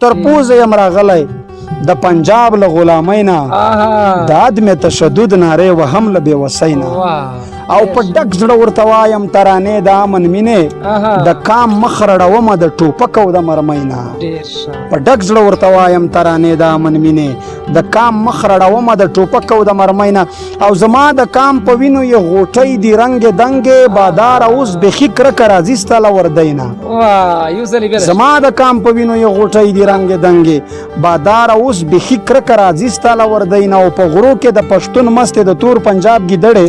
تر پوزې یم راغلی د پنجاب له غلامۍ نه، د عدم تشدد نارې وهم له بېوسۍ نه، او په ډک زړه ورته وایم ترانې د امن مینې، د کام مخ رړومه د ټوپک او د مرمۍ نه. په ډک زړه ورته وایم ترانې د امن مینې، د کام مخ رړومه د ټوپک او د مرمۍ نه. او زما د کام په وینو یې غوټۍ دي رنګې دنګې، بادار اوس بیخي کرکه راځي ستا له وردۍ نه. زما د کام په وینو یې غوټۍ دي رنګې دنګې، بادار اوس بیخي کرکه راځي ستا له وردۍ نه. او په غرو کې د پښتون مستې د تور پنجاب ګیدړې،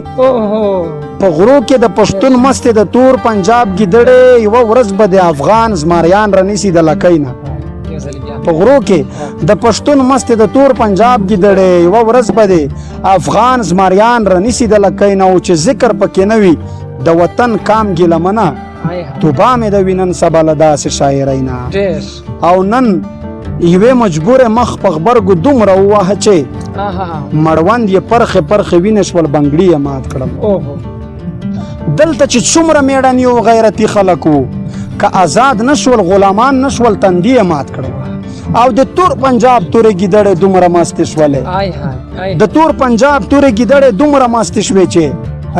په غرو کې د پښتون مستې د تور پنجاب ګیدړې، یوه ورځ به د افغان زمریان رانیسي د لکۍ نه. په غرو کې د پښتون مستې د تور پنجاب ګیدړې، یوه ورځ به د افغان زمریان رانیسي د لکۍ نه. او چې ذکر پکې نه وي د وطن کام ګیله منه، توبه مې د وي نن سبا له داسې شاعرۍ نه. او نن یوې مجبورې مخ په غبرګو دومره ووهه چې مړوند یې پرخې پرخې وینې شول، بنګړي یې مات کړل. دلته چې څومره میړني او غیرتي خلک وو، که آزاد نشول غلامان نشول، تندي یې مات کړل. او د تور پنجاب تورې ګیدړې دومره مستې شولې، د تور پنجاب تورې ګیدړې دومره مستې شوې چې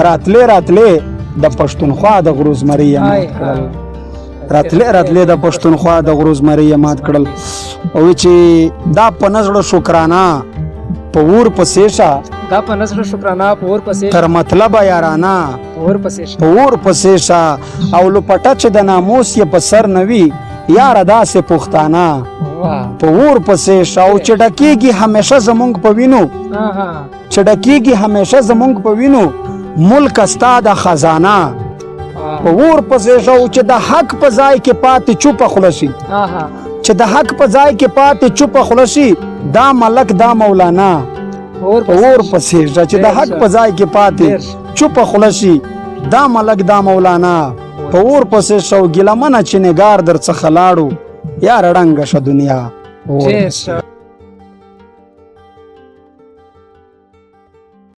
راتلې راتلې د پښتونخوا د غرو زمري یې مات کړل. راتلې راتلې د پښتونخوا د غرو زمري یې مات کړل. او چې دا په نزړه شکرانه په ور پسې شه، دا په نزړه شکرانه په ور پسې، تر مطلبه یارانه په ور پسې شه، په ور پسې شه. او لوپټه چې د ناموس یې په سر نه وي، یاره داسې پښتانه په ور پسې شه. او چې ډکېږي همیشه زمونږ په وینو، چې ډکېږي همیشه زمونږ په وینو، ملک ستا د خزانه په ور پسې شه. او چې د حق په ځای کې پاتې چوپه خوله شي، چې د حق په ځای کې پاتې چوپه خوله شي، دا ملک دا مولانا په ور پسې شه. چې د حق په ځای کې پاتې چوپه خوله شي، دا ملک دا مولانا په ور پسې شه. او ګیله منه چې نګار در څخه لاړو، یاره ړنګه شه دنیا.